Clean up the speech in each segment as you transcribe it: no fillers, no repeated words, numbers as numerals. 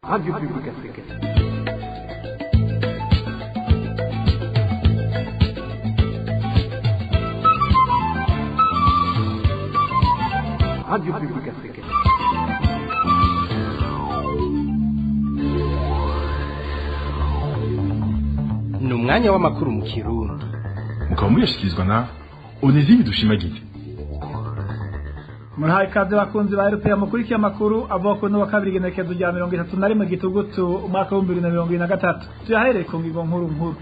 Radio Publique Africaine. Radio Publique Africaine. Ni umwanya w'amakuru mu Kirundi. Mukaba muyashyikirizwa na Onesime Dushimagize. Murahaye ikaze bakunzi ba RPA mukurikiye amakuru avuga ko n'uwa kabiri igenekerezo rya 31 Gitugutu umwaka wa 2023. Tuyahereye ku ngingo nkuru nkuru.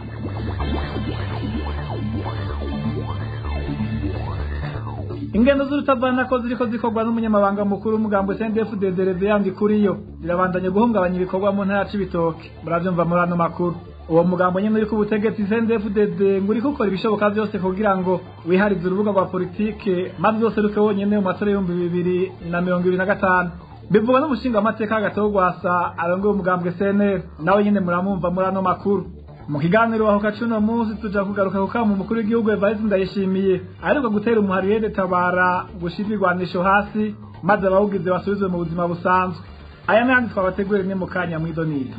Ingendo z'urutavana ko ziriko zikorwa n'umunyamabanga mukuru w'umugambi CNDD-FDD Reverend Ndikuriyo zirabandanya guhungabanya ibikorwa mu ntara ya Cibitoke. Muravyumva muri ano makuru. Uwo mugambo nyene uri ku butegetsi CNDD-FDD ngo uriko ukora ibishoboka vyose kugira ngo wiharize urubuga rwa politike maze uzoseruke wonyene mu matora 2025. Bivugwa n'umushinga w'amateka Agathon Rwasa arongoye umugambwe CNL, nawe nyene muramwumva muri ano makuru. Mu kiganiro aho kacuno munsi tuja kugaruka ku kama umukuru w'igihugu Evariste Ndayishimiye aheruka gutera umuhari Tabara gushira ibigwanisho hasi maze abawugize basubizwe mu buzima busanzwe. Aya n'ayandi twabateguriye ni mu kanya mw'idonito.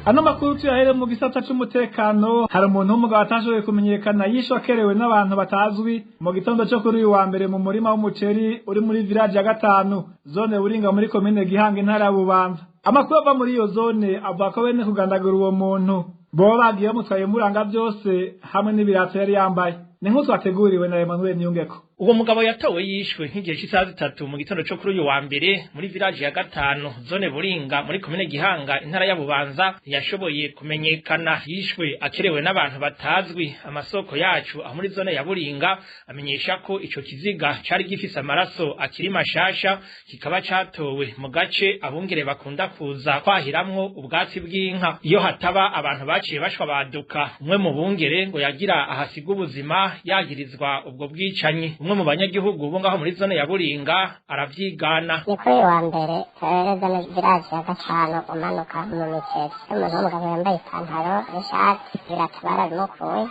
Ano makuru tuyahere mu gisata c'umutekano. Hari umuntu w'umugabo atashoboye kumenyekana yishwe akerewe n'abantu batazwi mu gitondo co kuri uyu wa mbere mu murima w'umuceri uri muri village ya gatanu, zone Buringa muri komine Gihanga, intara ya Bubanza. Amakuru ava muri iyo zone avuga ko bene kugandagura uwo muntu boba bagiye bamutwaye muranga vyose hamwe n'ibirato yari yambaye. Ni nk'uko twateguriwe na Emmanuel Niyungeko. Uwo mugabo yatowe yishwe nk'igihe cy'isaha 3 mu gitondo cyo kuri uyu wa mbere muri village ya gatanu, zone Buringa muri komine Gihanga, intara ya Bubanza. Ntiyashoboye kumenyekana, yishwe akerewe n'abantu batazwi. Amasoko yacu aho muri zone ya Buringa amenyesha ko ico kiziga cari gifise amaraso akiri mashasha, kikaba catowe mu gace abungere bakunda kuza kwahiramwo ubwatsi bw'inka. Iyo hataba abantu baciye bashwa baduka, umwe mu bungere ngo yagira ahasiga ubuzima yagirizwa ubwo bwicanyi. Umwe mu banyagihugu bo ngaho muri zone ya Buringa aravyigana. Ni kuri uyu wa mbere turereza na village ya gatanu umanuka mu miceri, umuntu w'umugabo yambaye ipantaro n'ishati, ibirato barabimukuye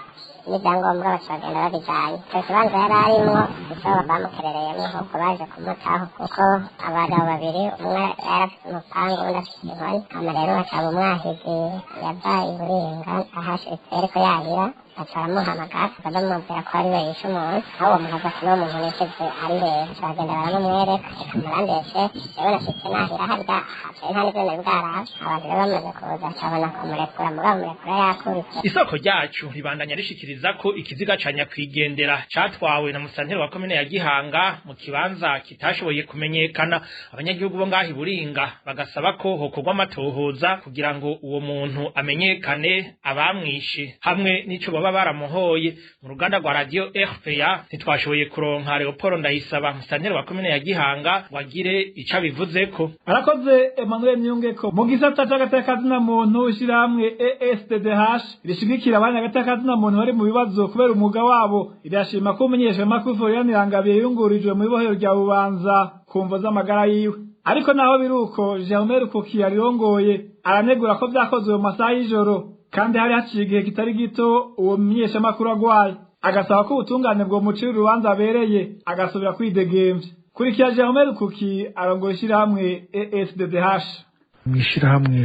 n'ivyangombwa baca bagenda babijanye. Ico kibanza yari arimwo nico bamukerereyemwo, ahubwo baje kumutaho kuko abagabo babiri, umwe yari afise umupanga uwundi afise inkoni. Hama rero hakaba umwahizi yava i Buringa ahashitse yariko yahira, baca baramuhamagara bamubwira ko ariwe yishe umuntu. Aho uwo muntu aza ati n'uwo muntu nishize ari hehe, baca bagenda baramumwereka. Reka murandeshe, jewe nashitse nahira harya hacaye nta n'ivyo nari bwarabe. Abantu rero bamaze kuza baca babona kumurekura, mugabo murekura yakubise. Isoko ryacu ribandanya rishikiriza ko ikiziga ca nyakwigendera catwawe na musanteri wa komine ya Gihanga mu kibanza kitashoboye kumenyekana. Abanyagihugu bo ngaho i Buringa bagasaba ko hokorwa amatohoza kugira ngo uwo muntu amenyekane, abamwishe hamwe n'ico baba baramuhoye. Mu ruganda rwa radio RPA ntitwashoboye kuronka Leopold Ndayisaba, musanteri wa komine ya Gihanga, ngo agire ico abivuzeko. Arakoze Emmanuel Niyungeko. Mu gisata c'agateka muntu, ishirahamwe ESDDH rishigikira abanya agateka muntu bari mu bibazo kubera umwuga wabo, irashima ko umumenyeshamakuru Florian Irangabiye yungururijwe mu ibohero rya Bubanza ku mvo z'amagara yiwe. Ariko naho biruko, Germain Rukuki yarirongoye aranegura ko vyakozwe mu masaha y'ijoro kandi hari haciye igihe kitari gito uwo mumenyeshamakuru agwaye, agasaba ko ubutungane bwomucira urubanza abereye agasubira kwidegemvya. Kurikira Germain Rukuki arongoye ishirahamwe ESDDH. Mw'ishirahamwe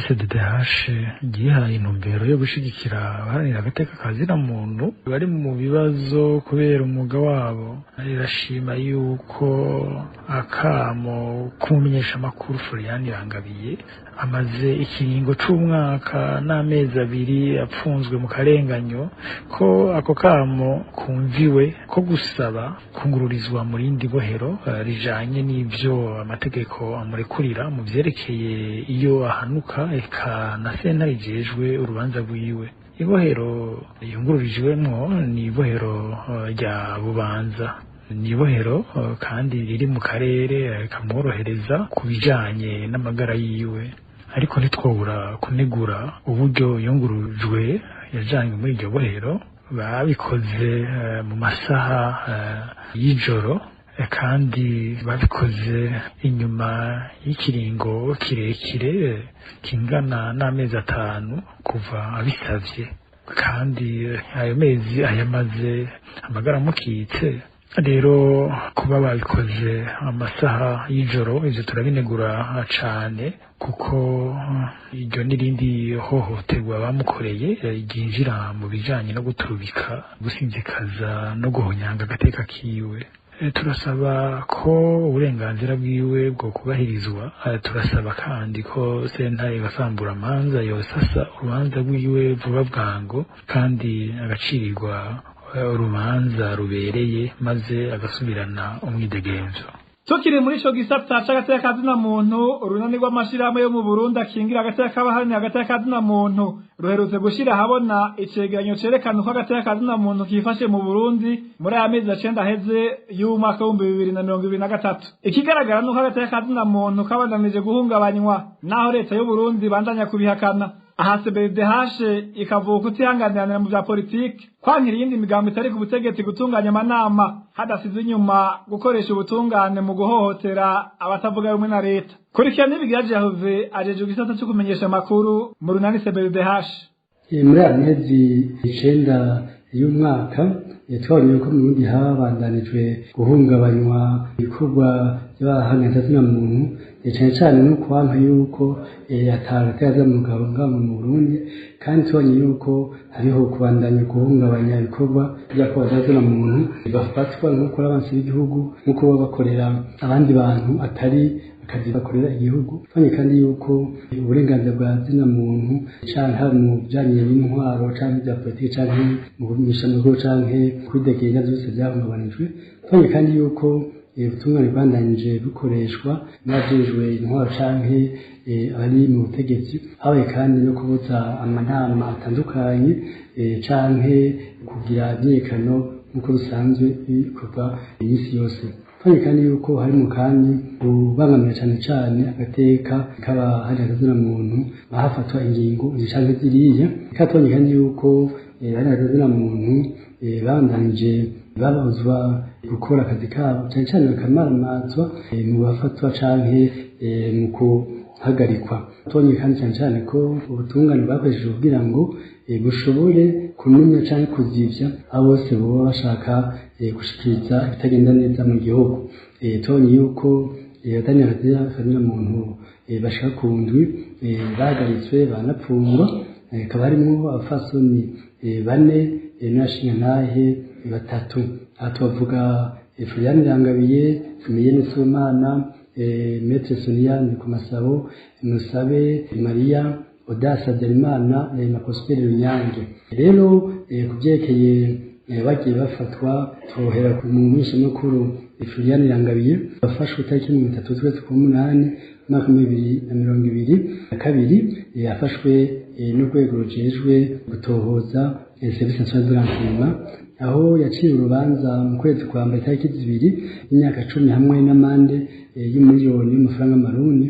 SDDH ryihaye intumbero yo gushigikira abaharanira agateka ka zina muntu bari mu bibazo kubera umwuga wabo, rirashima yuko akamo k'umumenyeshamakuru Florian Irangabiye amaze ikiringo c'umwaka n'amezi 2 apfunzwe mu karenganyo, ko ako kamo kumviwe ko gusaba kungururizwa mu rindi bohero rijanye n'ivyo amategeko amurekurira mu vyerekeye iyo ahanuka, eka na sentare ijejwe urubanza rwiwe. Ibohero yungururijwemwo ni ibohero rya Bubanza, ni ibohero kandi riri mu karere kamworohereza ku bijanye n'amagara yiwe. Ariko ntitwobura kunegura uburyo yungurujwe yajanywe muri iryo bohero. Babikoze mu masaha y'ijoro, kandi babikoze inyuma y'ikiringo kirekire kingana n'amezi 5 kuva abisavye, kandi ayo mezi ayamaze amagara amukitse. Rero kuba babikoze amasaha y'ijoro, ivyo turabinegura cane, kuko iryo n'irindi hohoterwa bamukoreye ryinjira mu bijanye no guturubika, gusinzikaza no guhonyanga agateka kiwe. Turasaba ko uburenganzira bwiwe bwo kubahirizwa. Turasaba kandi ko sentare gasamburamanza yosasa urubanza rwiwe vuba bwango, kandi agacirirwa urubanza rubereye, maze agasubirana umwidegemvyo. Tukiri muri ico gisata c'agateka kazina muntu, urunani rw'amashirahamwe yo mu Burundi akingira agateka k'abaharanira agateka kazina muntu ruherutse gushira ahabona icegeranyo cerekana uko agateka kazina muntu kifashe mu Burundi muri aya mezi 9 aheze y'umwaka w'2023. Ikigaragara nuko agateka kazina muntu kabandanije guhungabanywa, naho leta y'u Burundi bandanya kubihakana. Aha CBDH ikavuga kutihanganiranira mu bya politiki, kwankira iyindi migambo itari ku butegetsi, gutunganya amanama hadasize inyuma gukoresha ubutungane mu guhohotera abatavuga rumwe na leta. Kurikirana n'ibigira Jehove ajeje igisata cyo kumenyesha amakuru mu runani CBDH. Muri aya mezi 9 y'umwaka twabonye ko mu Burundi habandanijwe guhungabanywa ibikorwa by'abaharanira muntu, cyane cyane no kwanka yuko atateza mugabo ngabo mu Burundi. Kandi tubonye yuko hariho kubandanya guhungabanya ibikorwa by'abaharanira muntu bafatwa nk'uko abansi b'igihugu, nk'uko bakorera abandi bantu atari akazi bakorera igihugu. Tubonye kandi yuko uburenganzira bwa zina muntu canke mu bijanye n'intwaro canke bya politiki canke mu kumenyeshamakuru canke kwidegembya byose byahungabanijwe. Tubonye kandi yuko ubutungane bwandanyije bukoreshwa n'abajejwe intwaro canke abari mu butegetsi. Habaye kandi no kubuza amanama atandukanye canke kugira imyiyerekano nk'uko bisanzwe bikorwa iminsi yose. Tubonye kandi yuko harimo kandi kubangamira cane cane agateka k'abaharanira muntu, bahafatwa ingingo izi canke ziriya. Kandi tubonye kandi yuko abaharanira muntu babandanije babuzwa gukora akazi kabo, cane cane bakamaramazwa mu bafatwa canke mu guhagarikwa. Tubonye kandi cane cane ko ubutungane bwakoreshejwe kugira ngo bushobore kumenya canke kuzivya abo bose boba bashaka gushikiriza ibitagenda neza mu gihugu. Tubonye yuko abaharanira muntu bashika ku ndwi bahagaritswe banapfungwa, hakaba harimwo abapfasoni 4 n'abashingantahe 3. Aha tubavuga Floriane Irangabiye, Emilienne Sibomana, Maître Sonia Ndikumasabo, Musabe Maria, Audace Habyarimana na Prosper Runyange. Rero ku vyerekeye bagiye bafatwa, twohera ku mumenyeshamakuru Floriane Irangabiye wafashwe itariki 30 z'ukwezi kwa 8 umwaka 2022. Yafashwe n'urwego rujejwe gutohoza, Service National de Renseignement, aho yaciye urubanza mu kwezi kwa mbere itariki 2 y'imyaka 10 hamwe n'amande y'umiliyoni y'amafaranga y'amarundi.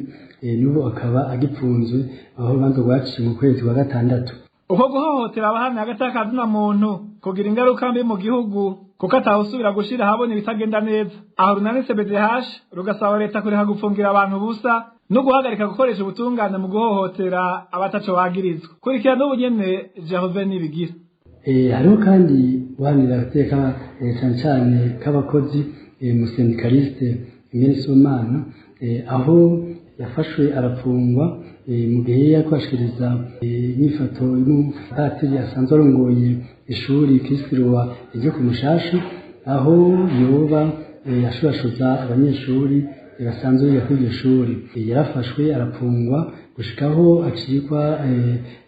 N'ubu akaba agipfunzwe, aho urubanza rwaciwe mu kwezi kwa 6. Uko guhohotera abaharanira agateka kazina muntu kugira ingaruka mbi mu gihugu, kuko atawusubira gushira ahabona ibitagenda neza. Aho runani CBDH rugasaba leta kureka gupfungira abantu ubusa no guhagarika gukoresha ubutungane mu guhohotera abataco bagirizwa. Kurikira n'ubu nyene Jehove Nibigira. Hariho kandi guharanira agateka cane cane k'abakozi, umusendikaliste Emile Sibomana, aho yafashwe arapfungwa mu gihe yariko ashikiriza inyifato y'umupatiri asanzwe arongoye ishuri Kristo ryo ku Mushasha, aho yoba ashurashuza abanyeshuri basanzwe biga kuri iryo shuri. Yarafashwe arapfungwa gushikaho acikwa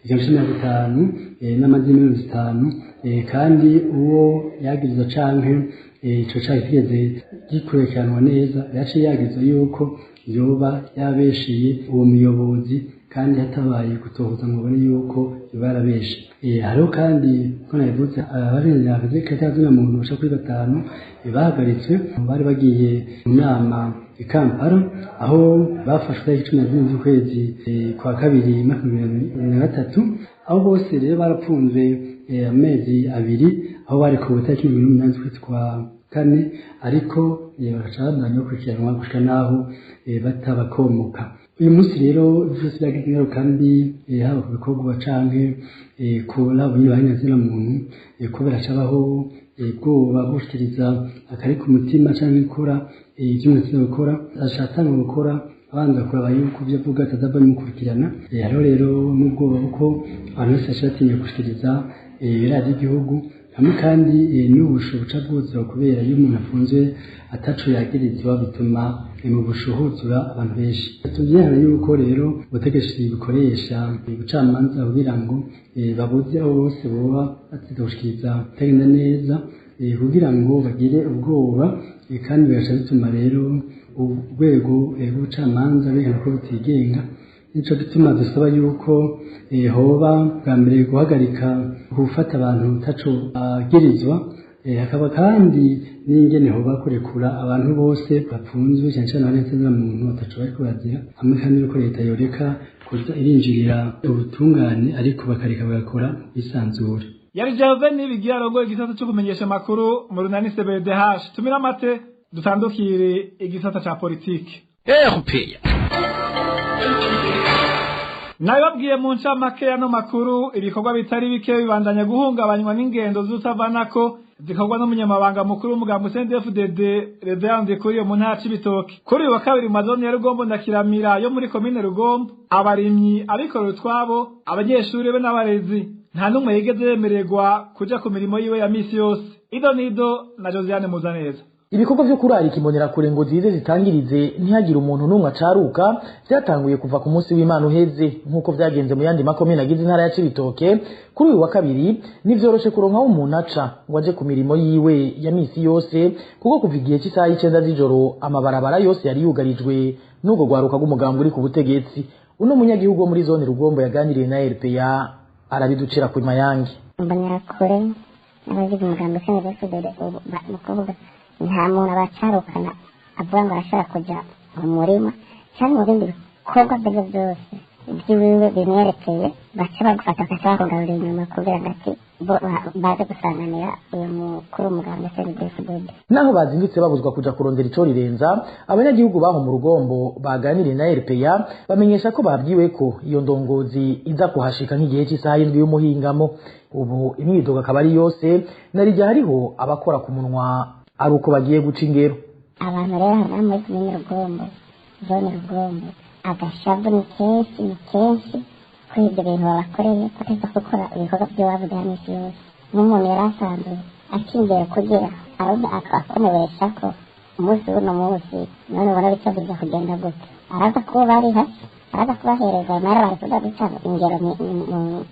150 n'amazina 50, kandi uwo yagiriza canke ico caha kitigeze gikurikiranwa neza, yaciye yagirizwa yuko yoba yabeshiye uwo muyobozi, kandi hatabaye gutohoza ngo babone yuko yoba yarabeshe. Hariho kandi ko nabivuze abaharanira agateka kazina muntu bashika kuri 5 bahagaritswe, bari bagiye mu nama i Kampala, aho bafashwe itariki 14 z'ukwezi kwa 2 2023. Aho bose rero barapfunzwe amezi 2, aho bari ku itariki 18 z'ukwezi kwa 4, ariko bagaca babandanya bakurikiranwa gushika naho batabakomoka. Uyu munsi rero vyose vyagize ingaruka mbi, haba ku bikorwa canke ku labo nyene baharanira muntu, kubera cabaho ubwoba bwo gushikiriza akari ku mutima canke gukora ivyo umuntu gukora, ashatanga gukora abanza kuraba yuko ivyo avuga atazava bimukurikirana. Hariho rero n'ubwoba kuko abantu bose baca batinya gushikiriza ibiradiyo igihugu hamwe, kandi n'ubusho buca bwuzura kubera iyo umuntu afunzwe ataco yagirizwa, bituma mu busho huzura abantu benshi. Tuvyihana yuko rero ubutegetsi bukoresha ubucamanza kugira ngo babuze abo bose boba batiza gushikiriza bitagenda neza, kugira ngo bagire ubwoba, kandi bigaca bituma rero urwego rw'ubucamanza berekana ko butigenga. Nico gituma dusaba yuko hoba bwa mbere guhagarika gufata abantu taco bagirizwa, hakaba kandi n'ingene hoba kurekura abantu bose bapfunzwe, cyane cyane abanyagihugu muntu bataco bariko bazira, hamwe kandi yuko leta yoreka kuza irinjirira ubutungane, ariko bakareka bagakora bisanzure. Yari Gervais Nibigira arongoye igisata cyo kumenyesha amakuru mu runani CBDH. Tumira amate, dutandukire igisata ca politike. RPA. Nabibabwiye mu ncamake y'ano makuru, ibikorwa bitari bike bibandanya guhungabanywa n'ingendo z'utavanako zikorwa n'umunyamabanga mukuru w'umugambi CNDD-FDD Reverend Ndikuriyo mu ntara Cibitoke. Kuri uyu wa kabiri, mu mazone ya Rugombo na Kiramira yo muri komine Rugombo, abarimyi, abikorera utwabo, abanyeshuri be n'abarezi, nta n'umwe yigeze yemererwa kuja ku mirimo yiwe ya misi yose. Ido nido na Josiane Muzaneza. Ibikorwa vyo kurarika imbonerakure ngo zize zitangirize ntihagire umuntu n'umwe acaruka vyatanguye kuva ku munsi w'Imana uheze, nk'uko vyagenze mu yandi makomine agize intara ya Cibitoke. Kuri uyu wa kabiri ntivyoroshe kuronka aho umuntu aca ngo aje ku mirimo yiwe ya misi yose, kuko kuva igihe c'isaha y'icenda z'ijoro amabarabara yose yari yugarijwe n'urwo rwaruka rw'umugambi uri ku butegetsi. Uno munyagihugu wo muri zone Rugombo yaganiriye na RPA arabiducira ku mayange. Imbonerakure n'abagize umugambi CNDD-FDD ubu ni ukuvuga nta muntu abacarukana avuga ngo arashobora kujya mu murima cyangwa mu bindi bikorwa bye byose by'iwiwe bimwerekeye, baca bagufata bagaca bakugarura inyuma kugira ngo ati bo baze gusanganira uyu mukuru w'umugambi CNDD-FDD. Naho bazindutse babuzwa kuja kurondera ico rirenza, abanyagihugu baho mu Rugombo baganiriye na RPA bamenyesha ko babwiwe ko iyo ndongozi iza kuhashika nk'igihe cy'isaha y'indwi y'umuhingamo. Ubu imyidogo akaba ari yose, narijya hariho abakora ku munwa ari uko bagiye guca ingero. Abantu rero hano muri komine Rugombo, zone Rugombo, agashavu ni kenshi, ni kenshi kuri ibyo bintu babakoreye, bateza gukora ibikorwa by'iwabo bya misi yose. Nk'umuntu yari asanzwe akingera kugira aruda akomeresha ko umunsi w'uno munsi, none ubona bica biza kugenda gute? Araza kuba bari hasi, araza kubahereza amahera, bari kuza guca ingero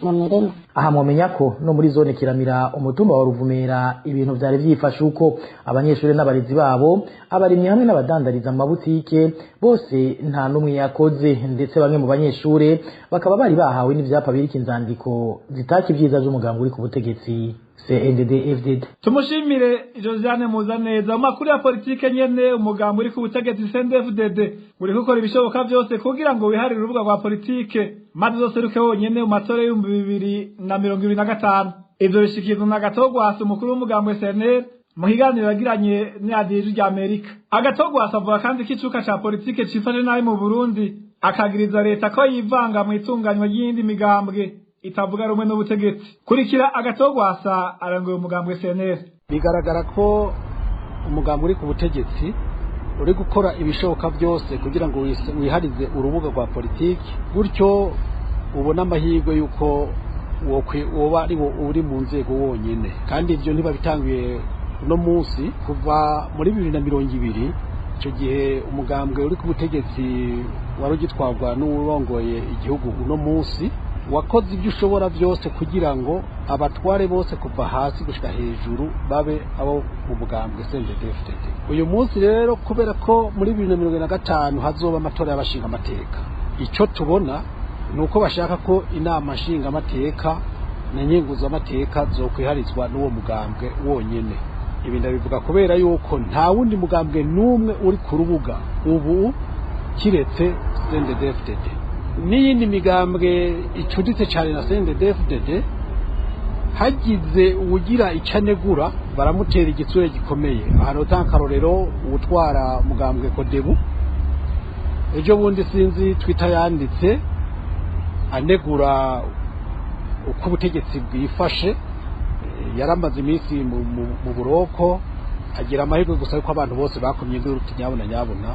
mu mirima. Aha mwomenya ko no muri zone Kiramira, umutumba wa Ruvumera, ibintu vyari vyifashe uko: abanyeshuri n'abarezi babo, abarimyi hamwe n'abadandariza mu mabutike, bose nta n'umwe yakoze. Ndetse bamwe mu banyeshuri bakaba bari bahawe n'ivyapa biriko inzandiko zitaka ivyiza vy'umugambi uri ku butegetsi CNDD FDD. Tumushimire Josiane Muzaneza. Mu makuru ya politike nyene, umugambi uri ku butegetsi CNDD-FDD uri gukora ibishoboka byose kugira ngo wiharire urubuga rwa politike, maze uzoseruke wonyene mu matora y'2025. Ivyo bishikirizwa na Gatogwasa, umukuru w'umugambi CNL, mu kiganiro yagiranye n'iradiyo Ijwi ry'Amerika. Agatogwasa avuga kandi ko icuka ca politike cifashe nabi mu Burundi, akagiriza leta ko yivanga mu itunganywa ry'iyindi migambwe itavuga rumwe n'ubutegetsi. Kurikira Agatogwasa arangoye umugambwe CNL. Bigaragara ko umugambi uri ku butegetsi uri gukora ibishoboka byose kugira ngo wiharize urubuga rwa politiki, gutyo ubone amahirwe y'uko woba ari wo uri mu nzego wonyine. Kandi ibyo ntibabitanguye uno munsi, kuva muri 2020, icyo gihe umugambwe uri ku butegetsi wari ugitwarwa n'uwurongoye igihugu uno munsi wakoze ibyo ushobora byose kugira ngo abatware bose kuva hasi gushika hejuru babe abo mu mugambwe CNDD-FDD. Uyu munsi rero, kubera ko muri 2025 hazoba amatora y'abashinga amateka, icyo tubona ni uko bashaka ko inama nshingamateka na nkenguzamateka zokwiharizwa n'uwo mugambwe wonyene. Ibi ndabivuga kubera yuko nta wundi mugambwe n'umwe uri ku rubuga ubu kiretse CNDD-FDD n'iyindi migambwe icuditse cyane na CNDD-FDD. Hagize uwugira icyo anegura baramutera igitsure gikomeye. Ahantu utanga akarorero, uwutwara mugambwe Kodebu, ejo bundi sinzi Twitter yanditse anegura uko ubutegetsi bwifashe. Yaramaze iminsi mu buroko, agira amahirwe gusa yuko abantu bose bakomye induru nyabuna nyabuna,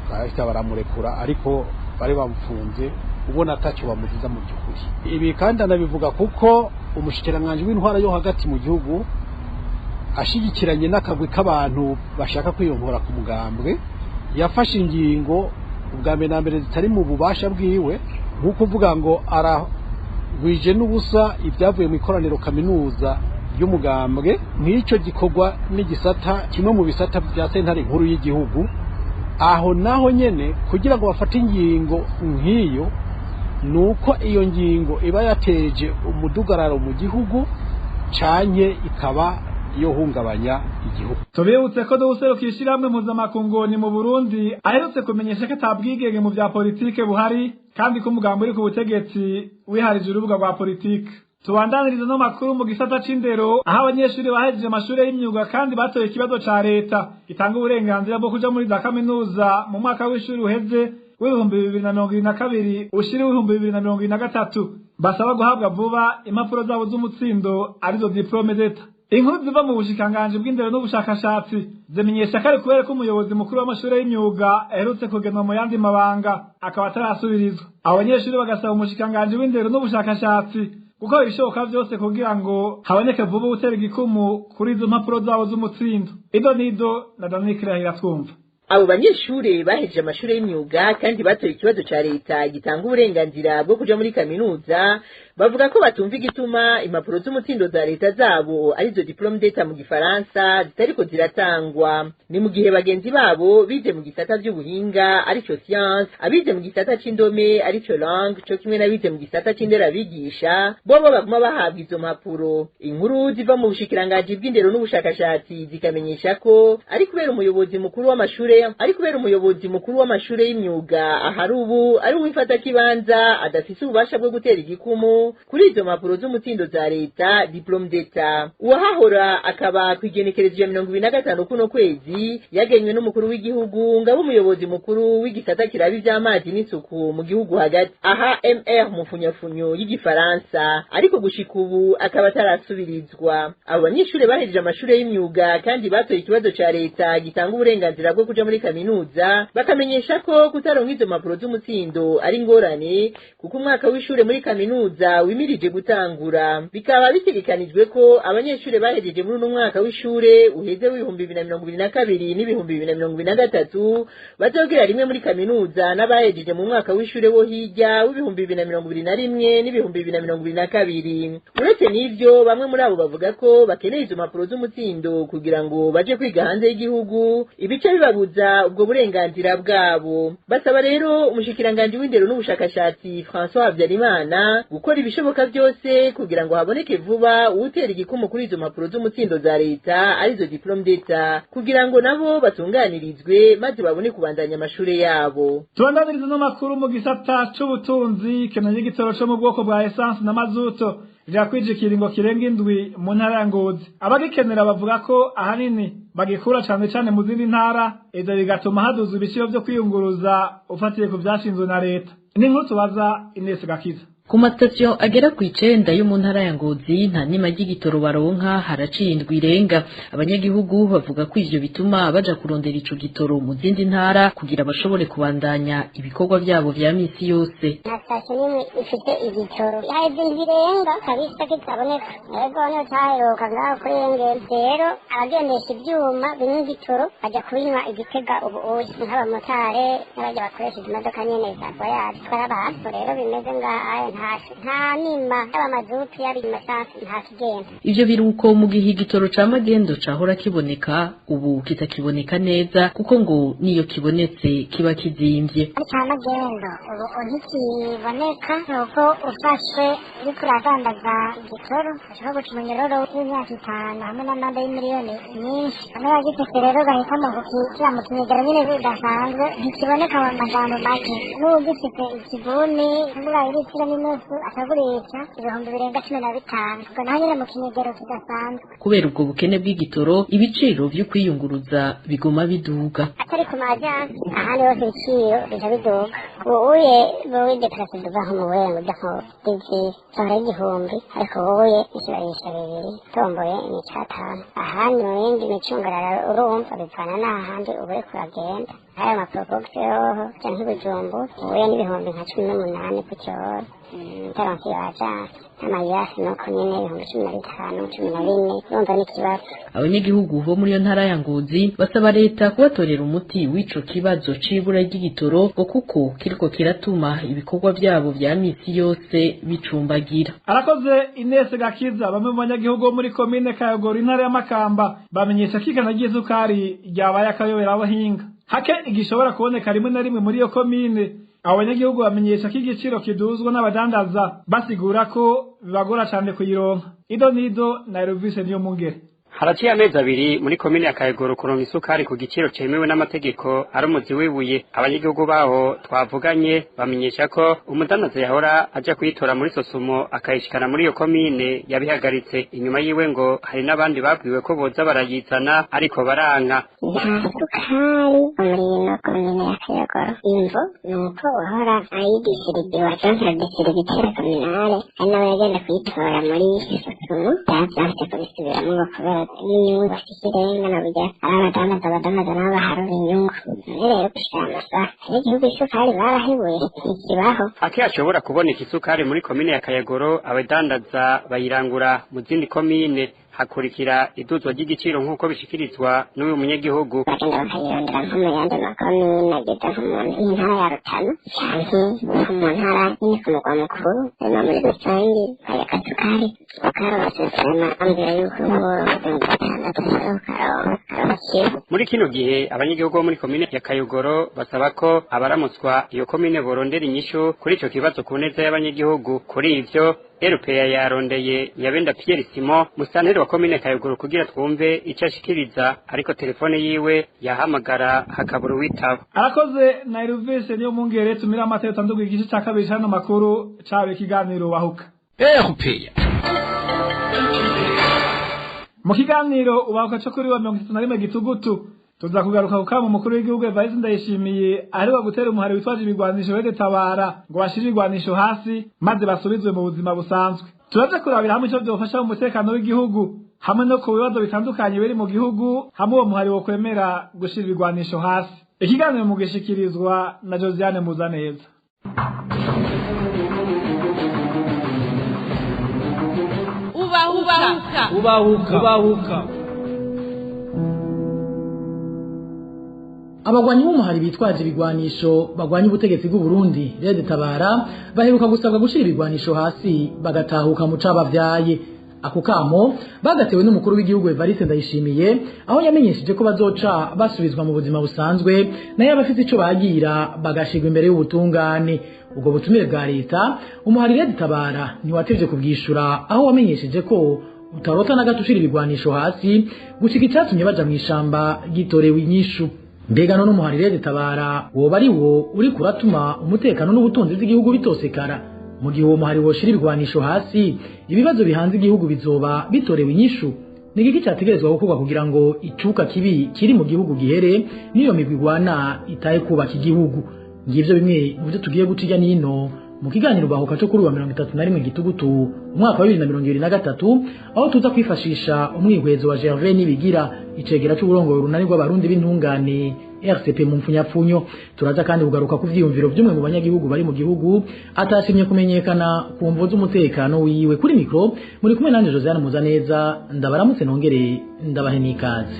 barahita baramurekura, ariko bari bamufunze ubona atacyo bamuziza mu by'ukuri. Ibi kandi anabivuga kuko umushikiranganji w'intwara yo hagati mu gihugu ashigikiranye n'akagwi k'abantu bashaka kwiyongora ku mugambwe, yafashe ingingo ubwa mbere na mbere zitari mu bubasha bwiwe, nko kuvuga ngo aragwije n'ubusa ibyavuye mu ikoraniro kaminuza y'umugambwe. Nk'icyo gikorwa n'igisata kimwe mu bisata bya sentare nkuru y'igihugu, aho naho nyene kugira ngo bafate ingingo nk'iyo nuko iyo ngingo iba yateje umudugararo mu gihugu canke ikaba yohungabanya igihugu. Tubibutse ko duseruka ishirahamwe mpuzamakungu ni mu Burundi aherutse kumenyesha ko atabwigenge mu vya politike buhari, kandi ko umugambi uri ku butegetsi wiharije urubuga rwa politike. Tubandaniriza no makuru mu gisata c'indero, aho abanyeshuri bahejeje amashure y'imyuga kandi batoye ikibazo ca leta gitanga uburenganzira bwo kuja muri za kaminuza mu mwaka w'ishuri uheze w'2022 ushira 2023, basaba guhabwa vuba impapuro zabo z'umutsindo arizo diplome d'etat. Inkuru ziva mu bushikiranganji bw'indero n'ubushakashatsi zimenyesha ko ari kubera ko umuyobozi mukuru w'amashure y'imyuga aherutse kugenwa mu yandi mabanga akaba atarasubirizwa. Abo banyeshuri bagasaba umushikiranganji w'indero n'ubushakashatsi gukora ibishoboka vyose kugira ngo haboneke vuba utera igikumu kuri izo mpapuro zabo z'umutsindo. Ido nido na Daniel Kirahira twumva. Abo banyeshure bahejeje amashure y'imyuga kandi batoye ikibazo ca leta gitanga uburenganzira bwo kuja muri kaminuza, bavuga ko batumva igituma impapuro z'umutsindo za leta zabo arizo diplome d'etat mu gifaransa zitariko ziratangwa. Ni mu gihe bagenzi babo bize mu gisata vy'ubuhinga arico science, abize mu gisata c'indome arico langue, co kimwe n'abize mu gisata c'inderabigisha, bobo baguma bahabwa izo mpapuro. Inkuru ziva mu bushikiranganji bw'indero n'ubushakashatsi zikamenyesha ko ari kubera umuyobozi mukuru w'amashure ari kubera umuyobozi mukuru w'amashure y'imyuga ahari ubu ari uwifata kibanza adafise ububasha bwo gutera igikumu kuri izo mpapuro z'umutsindo za leta diplome d'etat. Uwahahora akaba kw'igenekerezo ya 25 kuno kwezi yagenywe n'umukuru w'igihugu ngabo umuyobozi mukuru w'igisata kiraba ivy'amazi n'isuku mu gihugu hagati aha MR mufunyafunyo y'igifaransa, ariko gushika ubu akaba atarasubirizwa. Abo banyeshure bahejeje amashure y'imyuga kandi batoye ikibazo ca leta gitanga uburenganzira bwo kuja muri kaminuza, bakamenyesha ko kutaronka izo mpapuro z'umutsindo ari ingorane kuko umwaka w'ishure muri kaminuza wimirije gutangura. Bikaba bitegekanijwe ko abanyeshure bahejeje muri uno mwaka w'ishure uheze w'2022 n'ibihumbi 2023 bazogera rimwe muri kaminuza n'abahejeje mu mwaka w'ishure wo hirya w'2021 n'ibihumbi 2022. Uretse n'ivyo, bamwe muri abo bavuga ko bakeneye izo mpapuro z'umutsindo kugira ngo baje kwiga hanze y'igihugu, ibice bibabuza ubwo burenganzira bwabo. Basaba rero umushikiranganji w'indero n'ubushakashatsi François Habyarimana gukora ibishoboka byose kugira ngo haboneke vuba uwutera igikumu kuri izo mpapuro z'umutsindo za leta arizo diplome d'etat, kugira ngo nabo batunganirizwe maze babone kubandanya amashure yabo. Tubandaniriza no makuru mu gisata c'ubutunzi. Kena y'igitoro co mu bwoko bwa essence na mazuto rirakwije ikiringo kirenga indwi mu ntara ya Ngozi. Abagikenera bavuga ko ahanini bagikura cane cane mu zindi ntara, ivyo bigatuma haduzwa ibiciro vyo kwiyunguruza ufatiye ku vyashinzwe na leta. Ni inkuru tubaza Ines Gakiza. Ku matasiyo agera ku 9 yo mu ntara ya Ngozi nta nima ry'igitoro baronka haraciye indwi irenga. Abanyagihugu bavuga ko ivyo bituma baja kurondera ico gitoro mu zindi ntara kugira bashobore kubandanya ibikorwa vyabo vya misi yose. Nta sitasiyo n'imwe ifite igitoro, haheze indwi irenga kabisa kitaboneka. Ego niyo caheruka ngaho kuri Engene. Rero abagendesha ivyuma binywa igitoro baja kubinywa Igitega ubu uye, nk'abamotare n'abarya bakoresha imodoka nyene za voyage zitwara abantu. Rero bimeze ngaha nta nima yaba mazutu yaba imasansi nta kigenda. Ivyo biruko mu gihe igitoro ca magendo cahora kiboneka ubu kitakiboneka neza, kuko ngo niyo kibonetse kiba kizimvye. Ca magendo ubu ntikiboneka, nuko ufashwe uriko uradandaza igitoro ushobora guca umunyororo w'imyaka 5 hamwe n'amande y'imiliyoni nyinshi. Bamwe bagifise rero bahitamo kukishyira mu kinyegero nyene bidasanzwe, ntikiboneka mu majambo make. N'uwugifise ikibuni kuvuga iritiro ni n'inusu akagurisha 15,000 ubwo naho nyene mu kinyegero kidasanzwe. Kubera ubwo bukene bw'igitoro, ibiciro vyo kwiyunguruza biguma biduga. Atari ku majansi, ahandi hose ibiciro bija biduga. Ubuye wowe dekarasi duva nko mu Burengo uja nko Divi sohora 1000, ariko wowe ikibarisha 2 tomboye ni 5. Ahandi mu yindi micungararo urumva bivana n'ahandi uba uriko uragenda. Haya maprobox yoho canke Ibijumbu ubuye n'ibihumbi nka 18 ku cyohoro. Taransi ya ajansi n'amayasi nuko nyene 15,000 14,000, urumva n'ikibazo. Abanyagihugu bo muri iyo ntara ya Ngozi basaba leta kubatorera umuti w'ico kibazo c'ibura ry'igitoro, ngo kuko kiriko kiratuma ibikorwa vyabo vya misi yose bicumbagira. Arakoze Ines Gakiza. Bamwe mu banyagihugu bo muri komine Kayogoro, intara ya Makamba, bamenyesha ko ikana ry'isukari ryabaye akayobera abahinga hake igishobora kuboneka rimwe na rimwe muri iyo komine. Abo banyagihugu bamenyesha ko igiciro kiduzwa n'abadandaza, basigura ko bibagora cane kuyironka. Ido nido na Elvis niyo mungere. Haraciye amezi 2 muri komine ya Kayogoro kuronka isukari ku giciro cemewe n'amategeko ari umuzi wibuye. Abanyagihugu baho twavuganye bamenyesha ko umudandaza yahora aja kuyitora muri Sosumo akayishikana muri iyo komine yabihagaritse. Inyuma yiwe ngo hari n'abandi babwiwe ko boza barayizana ariko baranka. Nta sukari muri ino komine ya Kayogoro. Imvo ni uko uhora ayidisiribiwa canke distributeur communale ari nawe yagenda kuyitora muri Sosumo, vyanse kubisubiramwo ngo kubera n'inyungu bafite ikirenga na burya ari abadandaza badandaza nabo baharura inyungu. None rero gushika aya masaha abanyagihugu isukari barahebuye, ntikibaho. Hake hashobora kuboneka isukari muri komine ya Kayogoro, abadandaza bayirangura mu zindi komine, hakurikira iduzwa ry'igiciro nk'uko bishikirizwa n'uyu munyagihugu. Bagenda bakayirondera nko mu yandi makomine ageze nko mu ntara ya Rutana canke nko mu ntara nyene ku mugwa mukuru. Hanyuma muri rusange kaya gasukari ukarose vrema ambwira yuko 6,000 ashobora kukaronka kiro. Muri kino gihe abanyagihugu bo muri komine ya Kayogoro basaba ko abaramutswa iyo komine borondera inyishu kuri ico kibazo ku neza y'abanyagihugu. Kuri ivyo RPA yarondeye Nyabenda Pierre Simon, musanteri wa komine Kayogoro, kugira twumve ico ashikiriza, ariko telefone yiwe yahamagara hakabura uwitaba. Arakoze na Elvis niyo mungere. Tumira amateka tandukanye igice ca kabiri c'ano makuru cabe ikiganiro bahuka. RPA. Mu kiganiro ubahuka co kuri wa 31 Gitugutu tuza kugaruka ku kamo umukuru w'igihugu Evariste Ndayishimiye aheruka gutera umuhari witwaje ibigwanisho Rede Tabara ngo bashire ibigwanisho hasi maze basubizwe mu buzima busanzwe. Turaza kurabira hamwe ico vyofasha mu mutekano w'igihugu hamwe no ku bibazo bitandukanye biri mu gihugu, hamwe uwo muhari wokwemera gushira ibigwanisho hasi. Ikiganiro mugishikirizwa na Josiane Muzaneza. Ubahuka Ubahuka Ubahuka. Abagwanyi b'umuhari bitwaje ibigwanisho bagwanya ubutegetsi bw'u Burundi Rede Tabara baheruka gusabwa gushira ibigwanisho hasi bagatahuka mu cabavyaye. Ako kamo bagatewe n'umukuru w'igihugu Evariste Ndayishimiye, aho yamenyesheje ko bazoca basubizwa mu buzima busanzwe, nayo abafite ico bagira bagashirwa imbere y'ubutungane. Ubwo butumire bwa leta umuhari Rede Tabara ntiwatevye kubwishura, aho wamenyesheje ko utarota na gato ushira ibigwanisho hasi gushika icatumye baja mw'ishamba gitorewe inyishu. Mbega none umuhari Rede Tabara woba ari wo uri kuratuma umutekano n'ubutunzi bw'igihugu bitosekara? Mu gihe uwo muhari woshira ibigwanisho hasi, ibibazo bihanze igihugu bizoba bitorewe inyishu. Ni igiki cyategerezwa gukorwa kugira ngo icuka kibi kiri mu gihugu gihere, n'iyo migwi igwana itaye kubaka igihugu? Ngivyo bimwe mu byo tugiye guca irya nino mu kiganiro bahuka cyo kuri wa 31 Gitugutu umwaka wa 2023, aho tuza kwifashisha umwihwezo wa Gervais Nibigira, icegera c'uburongoye urunani rw'abarundi b'intungane RCP mu mfunyapfunyo. Turaza kandi kugaruka ku vyiyumviro vy'umwe mu banyagihugu bari mu gihugu atashimye kumenyekana ku mvo z'umutekano wiwe. Kuri mikro muri kumwe nanje Josiane Muzaneza, ndabaramutse nongere ndabahe n'ikaze.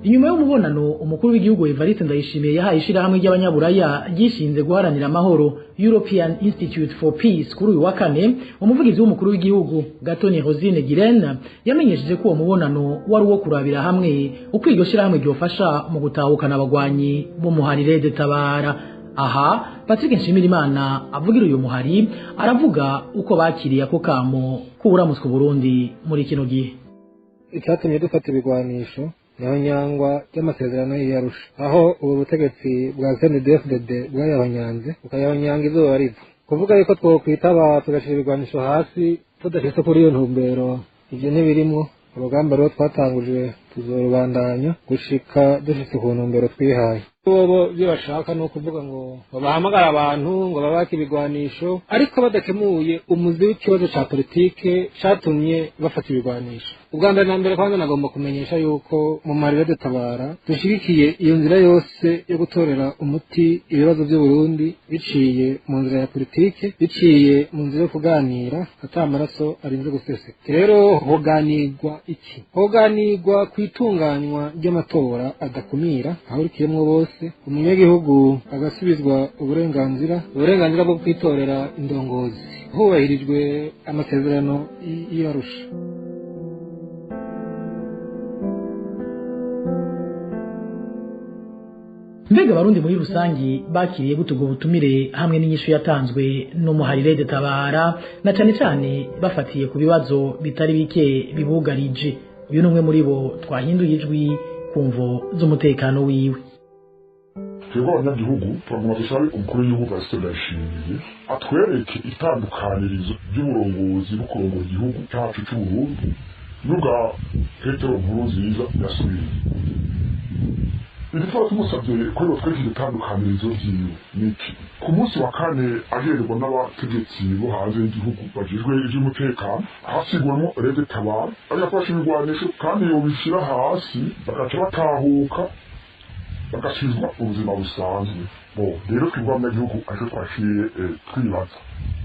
Inyuma y'umubonano umukuru w'igihugu Evariste Ndayishimiye yahaye ishirahamwe ry'abanyaburaya ryishinze guharanira amahoro European Institute for Peace kuri uyu wa kane, umuvugizi w'umukuru w'igihugu Gatoni Rosine Girene yamenyesheje ko uwo mubonano wari uwo kurabira hamwe uko iryo shirahamwe ryofasha mu gutahukana abagwanyi b'umuhari Rede Tabara. Aha Patrick Nshimirimana avugira uyu muhari aravuga uko bakiriye ako kamo k'uburamutswe Burundi muri kino gihe. Icyatumye dufata ibigwanisho Ihonyangwa ry'amasezerano y'Arusha, aho ubu butegetsi bwa CNDD-FDD bwayahonyanze, bukayahonyanga izuba riva. Kuvuga yuko twokwitaba tugashira ibigwanisho hasi tudashitse kuri iyo ntumbero, ivyo ntibirimwo. Urugamba rero twatanguje tuzorubandanya gushika dushitse ku ntumbero twihaye. Bobo ibyo bashaka ni ukuvuga ngo babahamagara abantu ngo babake ibigwanisho, ariko badakemuye umuzi w'ikibazo ca politike catumye bafata ibigwanisho. Ubwa mbere na mbere kwanza nagomba kumenyesha yuko mu marira dutabara dushigikiye iyo nzira yose yo gutorera umuti ibibazo by'Uburundi biciye mu nzira ya politike, biciye mu nzira yo kuganira ata amaraso arinze guseseka. Rero hoganirwa iki? Hoganirwa ku itunganywa ry'amatora adakumira ahurikiyemwo bose, umunyagihugu agasubizwa uburenganzira bwo kwitorera indongozi hubahirijwe amasezerano y'Arusha. Mbega abarundi muri rusangi bakiriye gute ubwo butumire hamwe n'inyishu yatanzwe n'umuharire Tabara, na cane cane bafatiye ku bibazo bitari bike bibugarije? Uyu ni umwe muri bo twahinduye ijwi ku mvo z'umutekano wiwe. Twebwe abanyagihugu turaguma dusabe umukuru w'igihugu Varisito Ndayishimiye atwereke itandukanirizo ry'uburongozi bwo kurongora igihugu cyacu c'Uburundi n'ubwa Petero Nkurunziza yasubiriye. Igituma tumusabye ko yotwereka iryo tandukanirizo ryiwe niki? Ku munsi wa kane ahererwa n'abategetsi bo hanze y'igihugu bajejwe ivy'umutekano, hasigwamwo Rede Tabara agafasha ibigwanisho, kandi yobishira hasi bagaca batahuka bagasubizwa ubuzima busanzwe. Bo rero twebwe abanyagihugu aricyo twaciye twibaza,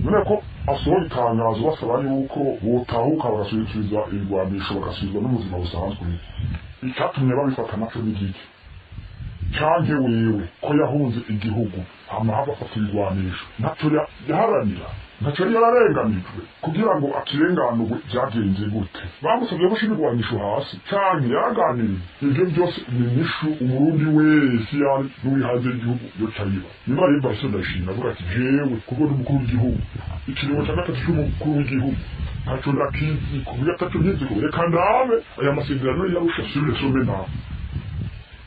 none ko asohora itangazo basaba yuko botahuka bagasubizwa ibigwanisho bagasubizwa n'ubuzima busanzwe, icatumye babifata naco ni giki? Canke wewe ko yahunze igihugu hama hava afata ibigwanisho, ntaco yaharanira, ntaco yari yararenganijwe kugira ngo akirenganurwe? Vyagenze gute? Bamusavye gushira ibigwanisho hasi canke yaraganiriye? Ivyo vyose ni inyishu umurundi wese yari n'uri hanze y'igihugu yoca yiba. Niba rero Varisito Ndayishimiye avuga ati jewe kuko ndi umukuru w'igihugu, ikiringo ca gatatu c'umukuru w'igihugu ntaco ndakizi, kuburyo ataco nkiziko, reka ndabe aya masezerano y'Arusha nsubire nsome nawe,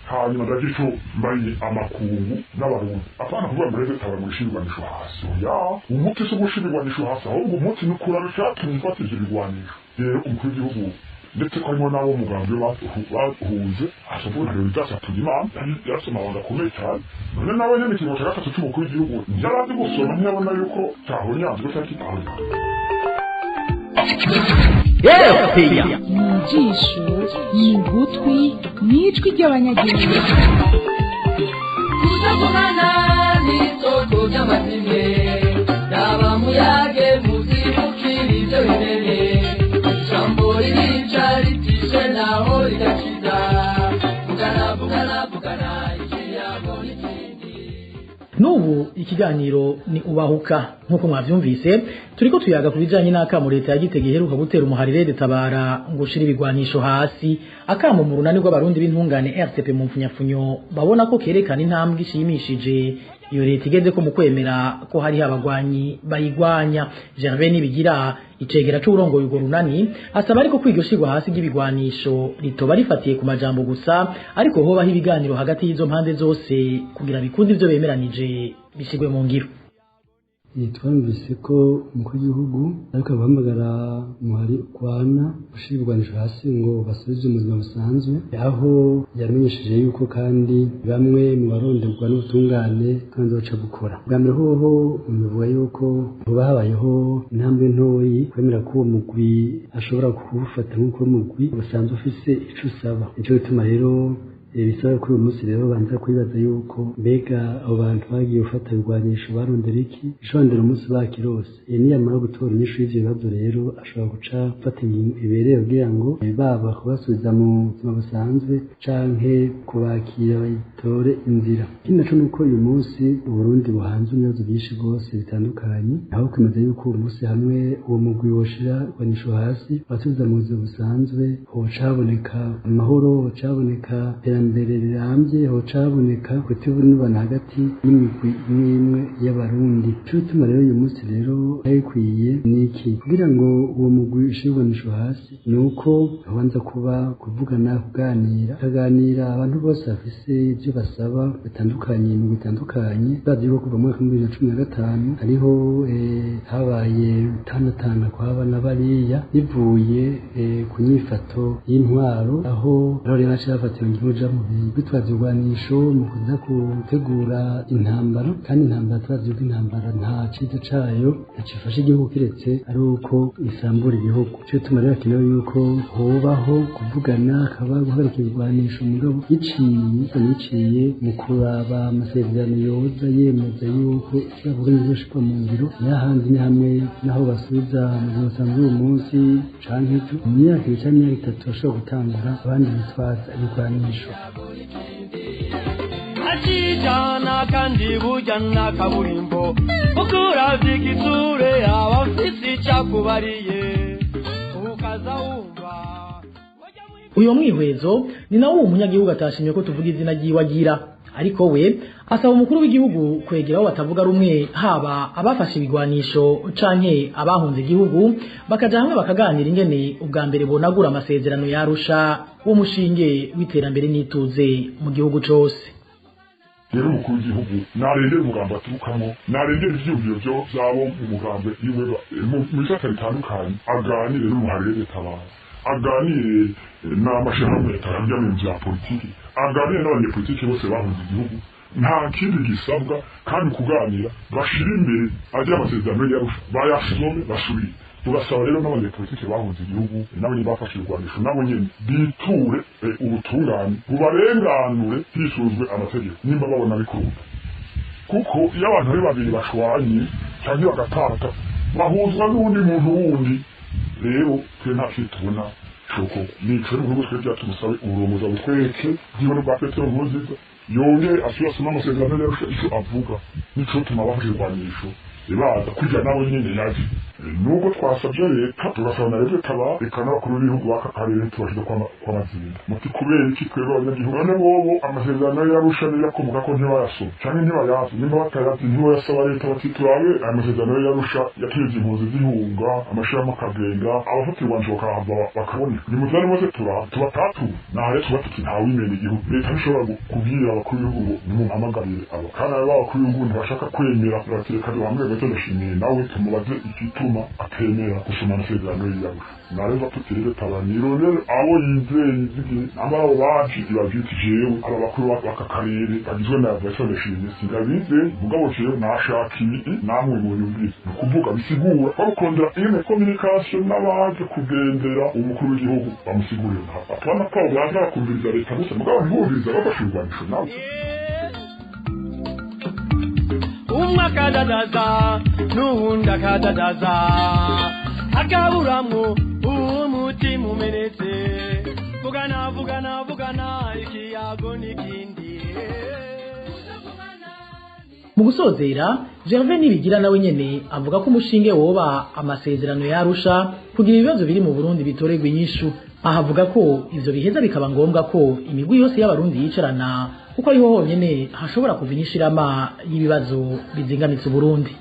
hanyuma ndagira ico mbariye amakungu n'abarundi. Apana kuvuga ngo rero tabara gushira ibigwanisho hasi. Oya, umuti si ugushira ibigwanisho hasi, ahubwo umuti ni ukuraba icatumye ifata ivyo bigwanisho. Rero umukuru w'igihugu ndetse ko harimo n'abo mugambi bahuze asavuga nka Leonidas Hatungimana yarafise amabanga akomeye cyane, none nawe nyene ikiringo ca gatatu c'umukuru w'igihugu ntiyarazi gusoma, ntiyabona yuko cahonyanzwe canke kitahonyanzwe. Ni ijisho, ni ugutwi, ni ijwi ry'abanyagihugu. Kutagumana n'isoko ry'amazimwe, yaba muyage muzibukira ibyo bimene, ijambo ririca ritishe naho rigakiza, vugana vugana vugana ikiyago n'ikindi. N'ubu ikiganiro ni Ubahuka. Nk'uko mwavyumvise, turiko tuyaga ku bijanye n'akamo leta ya Gitega iheruka gutera umuharire Tabara ngo ushire ibigwanisho hasi. Akamo mu runani rw'abarundi b'intungane RCP mu mfunyapfunyo babona ko kerekana intambwe ishimishije iyo leta igeze ko mu kwemera ko hariho abagwanyi bayigwanya. Gervais Nibigira, icegera c'uwurongoye urwo runani, asaba ariko ko iryo shirwa hasi ry'ibigwanisho ritoba rifatiye ku majambo gusa, ariko hobaho ibiganiro hagati y'izo mpande zose kugira bikunde ivyo bemeranije bishirwe mu ngiro. Twumvise ko umukuru w'igihugu ariko abahamagara umuhari ukwana gushyira ibigwanisho hasi ngo basubize mu buzima busanzwe, aho yamenyesheje yuko kandi bamwe mu baronderwa n'ubutungane kandi baca gukora. Bwa mbere hoho bivuga yuko hoba habayeho intambwe ntoyi kwemera ko uwo mugwi ashobora kuwufata nk'uko mugwi usanzwe ufise ico usaba. Nico gituma rero bisaba kuri uyu munsi rero banza kwibaza yuko mbega abo bantu bagiye gufata ibigwanisho barondera iki, ishondera umunsi bakirose. Niyamara gutora inyishu y'ivyo bibazo rero ashobora guca gufata ingingo ibereye kugira ngo baba kubasubiza mu buzima busanzwe canke kubakira bayitore inzira. Ikindi naco nuko uyu munsi Uburundi buhanzwe n'ibibazo vyinshi rwose bitandukanye, aho kwemeza yuko uwo munsi hamwe uwo mugwi woshira ibigwanisho hasi basubiza mu buzima busanzwe, hoca haboneka amahoro, hoca haboneka iterambere. iterambere rirambye hoca haboneka kutubonana hagati y'imigwi imwe imwe y'abarundi. Ico gituma rero uyu munsi rero bikwiye niki kugira ngo uwo mugwi ushire ibigwanisho hasi, ni uko habanza kuba kuvugana, kuganira, kaganira abantu bose bafise ivyo basaba batandukanye, imigwi itandukanye. Bazi yuko kuva mu mwaka 2015 hariho habaye tanatana kwaba na bariya bivuye ku nyifato y'intwaro, aho rero baciye bafatiwe ingingo mu bitwaza ibigwanisho mu kuza gutegura intambara. Kandi intambara turazi yuko intambara nta ciza cayo ntacifasha igihugu kiretse ari uko isambura igihugu. Ico gituma rero hakenewe yuko hobaho kuvugana, hakaba guhagarika ibigwanisho, mugabo biciye mu kuraba amasezerano yoza yemeza yuko ivyo bizoshirwa mu ngiro. N'ahandi ni hamwe naho basubiza mu buzima busanzwe uyu munsi canke ejo, mu myaka 2 canke imyaka 3 bashobora gutangura abandi bitwaza ibigwanisho. Akijana kandi burya na kaburimbo ukuravye igitsure aba afise icakubariye ukaza wumva. Uyo mwihwezo ni nawo uwo munyagihugu atashimye ko tuvuga izina ryiwe agira, ariko we asaba umukuru w'igihugu kwegera aho batavuga rumwe, haba abafashe ibigwanisho canke abahunze igihugu, bakaja hamwe bakaganira ingene ubwa mbere bonagura amasezerano yarusha wo mushinge w'iterambere n'ituze mu gihugu cose. Rero umukuru w'igihugu narengera umugambi aturukamo, narengera ivyiyumviro vyo vyabo mu mugambi iwe mu bisata bitandukanye, aganire n'umuharire tabara, aganire n'amashirahamwe atarambya mu vya politiki, aganire n'abanyepolitiki bose bahunze igihugu. Nta kindi gisabwa kandi kuganira, bashira imbere ajya amasezerano yarusha, bayasome basubire. Tugasaba rero n'abanyepolitiki bahunze igihugu nabo nyene bafashe ibigwanisho, nabo nyene biture ubutungane bubarenganure hisunzwe amategeko nimba babona bikunda. Kuko iyo abantu ari babiri bashwanye canke bagatata bahuzwa n'uwundi muntu wundi, rero twe nta kintu tubona coko nico n'igihugu twe vyatumusabe uburongozi butwereke bwibone bwa Petero Nkurunziza, yongere asubire asome amasezerano yarusha ico avuga, nico gituma bafashe ibigwanisho ibaza kurya nawe nyene yaje. Nubwo twasabye leta, tugasaba na leta taba reka n'abakuru b'ibihugu b'aka karere tubashize kw'amazina muti kubera iki twebwe abanyagihugu none bobo amasezerano yarusha niyo akomoka ko ntibayasoma canke ntibayazi? Nimba batayazi ntiboyasaba leta bati turabe amasezerano yarusha yateza impunzi zihunga, amashirahamwe akagenda, abafata ibigwanisho bakahava bakaboneka, nimuzane muze tubatatu naho tuba tuti ntawimena igihugu. Leta ntishobora kubwira abakuru b'ibihugu ngo nimumpamagarire aba, kandi aba bakuru b'ibihugu ntibashaka kwemera, bati reka duhamwe gato ndashimiye nawe tumubaze igituma atemera gusoma amasezerano y'iyarusha. Nareva tutirere tabaniro rero abo yizeye izigi abo baje ibavyita jewe aba bakuru b'aka karere bagizwe na Vincent Ndashimye sindabizeye, mugabo jewe nashaka ibi namwe munyumvise. Ni ukuvuga bisigura barukondera ine communication n'abaje kugendera umukuru w'igihugu bamusigurira, apana ko baza bakumviriza leta gusa, mugabo ntibumviriza bafashe ibigwanisho nawe. Umwe akadadaza n'uwundi akadadaza akaburamwo umutima umenetse, vugana vugana vugana ikiyago n'ikindi. Mu gusozera, Gervais Nibigira nawe nyene avuga ko umushinge woba amasezerano yarusha kugira ibibazo biri mu Burundi bitoregwa inyishu. Aha avuga ko ivyo biheza bikaba ngombwa ko imigwi yose y'abarundi yicarana, kuko ariho honyene hashobora kuva inyishirama y'ibibazo bizingamitse Uburundi.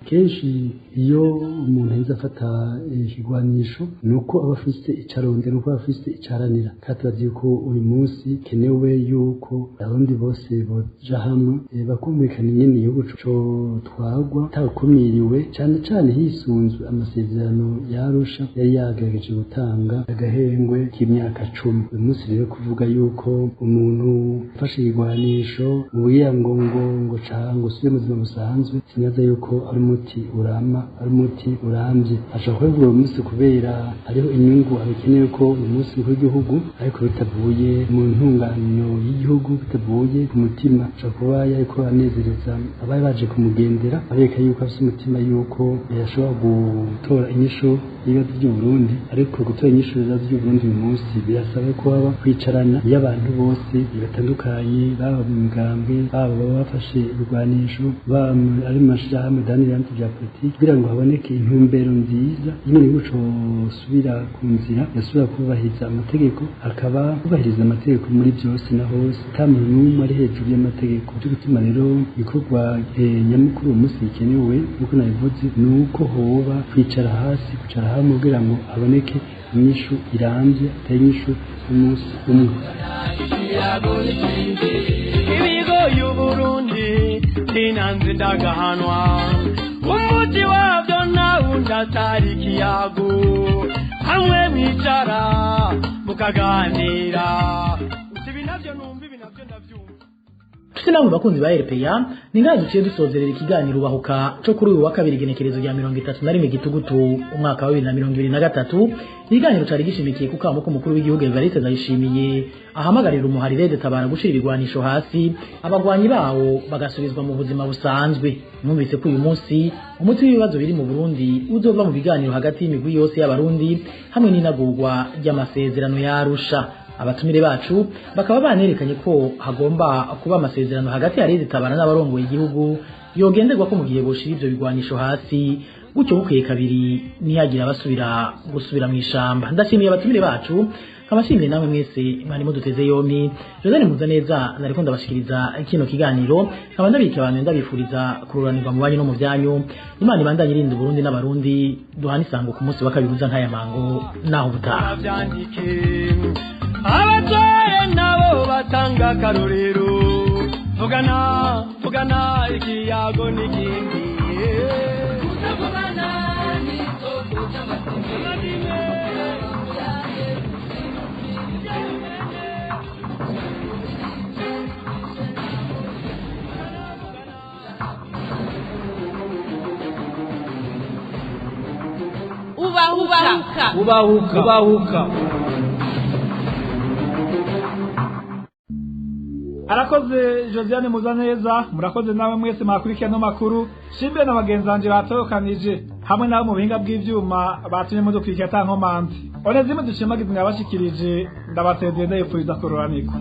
Kenshi iyo umuntu ahise afata ikigwanisho ni uko aba afise icarondera, ni uko aba afise icaranira. Kandi turazi yuko uyu munsi kenewe yuko abarundi bose boja hamwe bakumvikana ingene igihugu cotwagwa atakumiriwe, cane cane hisunzwe amasezerano yarusha yari yagerageje gutanga agahengwe k'imyaka 10. Uyu munsi rero kuvuga yuko umuntu ufashe ikigwanisho ubugira ngo ngo ngo canke usubire mu buzima busanzwe, sinaza yuko ari umuti urama, ari umuti urambye. Ashobora kubivuga uyu munsi kubera hariho inyungu abikeneye ko uyu munsi w'igihugu, ariko bitavuye mu ntunganyo y'igihugu, bitavuye ku mutima. Ashobora kuba yariko anezereza abari baje kumugendera, abereka yuko afise umutima yuko yashobora gutora inyishu y'ibibazo by'Uburundi. Ariko gutora inyishu y'ibibazo by'Uburundi uyu munsi birasaba ko haba kwicarana y'abantu bose batandukanye, baba mu migambwe, baba bafashe ibigwanisho, baba ari mu mashirahamwe danira Burundi bya politiki, kugira ngo haboneke intumbero nziza y'ingene igihugu cosubira ku nzira, yasubira kubahiriza amategeko, akaba kubahiriza amategeko muri byose na hose, ata muntu n'umwe ari hejuru y'amategeko. Cyo gituma rero ibikorwa nyamukuru uwo munsi bikenewe, nk'uko nabivuze, ni uko hoba kwicara hasi, kwicara hamwe kugira ngo haboneke inyishu irambye, atari inyishu y'umunsi umwe. Ibigo y'Uburundi sinanze ndagahanwa, umuti wabyo nawundi atari ikiyago, hamwe mwicara mukaganira. Ibi navyo numva, ibi navyo ndavyumva. Tuti namwe bakunzi ba RPA, ni ngaha duciye dusozerera ikiganiro Ubahuka co kuri uyu wa kabiri, igenekerezo rya 31 Gitugutu umwaka wa 2023. Ikiganiro cari gishimikiye ku kamo k'umukuru w'igihugu Evariste Ndayishimiye ahamagarira umuhari Red Tabara gushira ibigwanisho hasi, abagwanyi bawo bagasubizwa mu buzima busanzwe. Mwumvise ko uyu munsi umuti w'ibibazo biri mu Burundi uzova mu biganiro hagati y'imigwi yose y'Abarundi hamwe n'inagurwa ry'amasezerano ya Arusha. Abatumire bacu bakaba banerekanye ko hagomba kuba amasezerano hagati ya Red Tabara n'abarongoye igihugu yogenderwa ko mu gihe boshira ivyo bigwanisho hasi, gutyo bukeye kabiri ntihagira abasubira gusubira mu ishamba. Ndashimiye abatumire bacu, nkabashimiye namwe mwese mwari muduteze yompi. Josane Muzaneza nariko ndabashikiriza kino kiganiro, nkaba ndabika abantu ndabifuriza kururanirwa mu banyu no mu vyanyu. Imana ibandanye irinda Uburundi n'Abarundi. Duhana isango ku munsi wa kabiri uza nk'aya mango, naho ubutaha. Bavyandike, abatware nabo batanga akarorero. Vugana, vugana, ikiyago n'ikindi. Kutavugana n'isoko cy'amazimwe. Ubahuka. Ubahuka. Ubahuka. Arakoze Josiane Muzaneza, murakoze nawe mwese mwakurikiye no makuru. Shimbe na bagenzi banje batokanije hamwe nabo mu buhinga bw'ivyuma batumye mudukurikira ata nkomanzi. Onezime dushimagize ndabashikirije, ndabasezeye, ndabifuriza kuroranirwa.